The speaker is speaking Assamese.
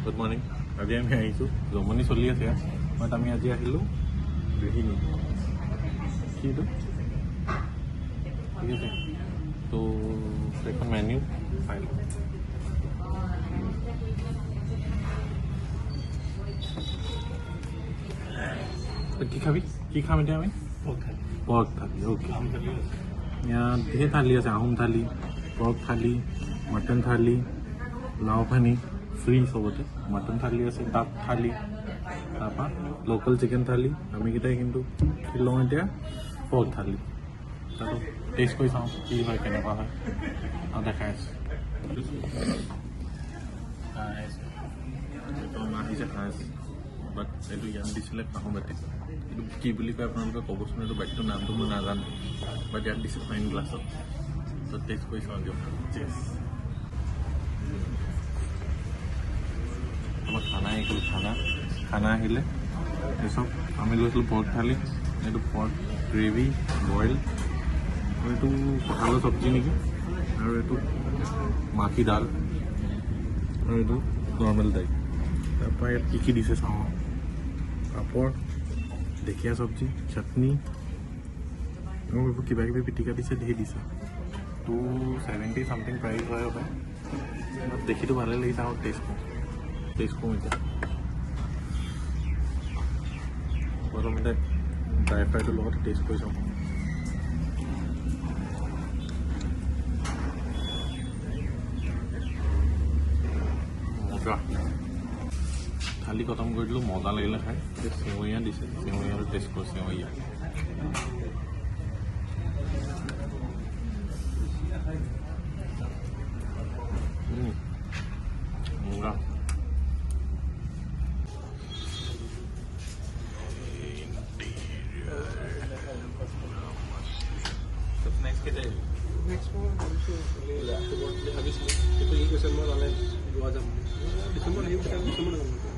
Good morning. আজি আমি আহিছোঁ, জমনি চলি আছে ইয়াত, বাট আমি আজি আহিলোঁ গৃহিণী কি এইটো, ঠিক আছে। তো এখন মেনিউ চাই লওঁ। কি খাবি, কি খাম এতিয়া আমি? পৰ্ক থালি। অ'কে, ইয়াত ধেৰ থালি আছে, আহোম থালি, পৰ্ক থালি, মটন থালি, লাও পানী ফ্ৰী চবতে, মটন থালি আছে, ডাক থালি, তাৰপৰা লোকেল চিকেন থালি। আমিকেইটাই কিন্তু কি লওঁ এতিয়া, পৰ্ক থালি। তাতো টেষ্ট কৰি চাওঁ কি হয়, কেনেকুৱা হয়, আৰু দেখাই আছোঁ। এইটো আমাৰ আহিছে সাজ, বাট এইটো ইয়াত দিছিলে কাঁহৰ বাতিত। এইটো কি বুলি কয় আপোনালোকে ক'বচোন, এইটো বাতিটোৰ নামটো মই নাজানো, বাট ইয়াত দিছে ফাইন গ্লাছত। ত' টেষ্ট কৰি চাওঁ দিয়ক। চেছ, আমাৰ খানা আহি গ'ল। খানা আহিলে এই চব। আমি লৈছিলোঁ পৰ্ক থালি, এইটো পৰ্ক গ্ৰেভি বইল, আৰু এইটো কঁঠালৰ চব্জি নেকি, আৰু এইটো মাখি দাল, আৰু এইটো নৰ্মেল টাইপ। তাৰপৰা ইয়াত কি কি দিছে চাওঁ, পাপৰ, ঢেকীয়া চব্জি, চাটনি, আৰু এইবোৰ কিবা কিবি পিটিকা দিছে, ধেৰ দিছে। 270 চামথিং প্ৰাইচ হয় হপায়, বাট দেখিতো ভালেই লাগিছে। আৰু টেষ্ট কৰোঁ এতিয়া। প্ৰথমতে ড্ৰাই ফ্ৰাইটোৰ লগত টেষ্ট কৰি চাওঁ। মজা, থালি খতম কৰি দিলোঁ, মজা লাগিলে খাই। চেৱৈয়া দিছে, চেৱৈয়াটো টেষ্ট কৰোঁ, চেৱৈয়া। মজা। নেক্সট মই ভাবিছোঁ, অক্টোবৰত বুলি ভাবিছিলোঁ, কিন্তু ই কৈছে মই তালৈ গোৱা যাম বুলি। ডিচেম্বৰত আহিব, ডিচেম্বৰত যাম।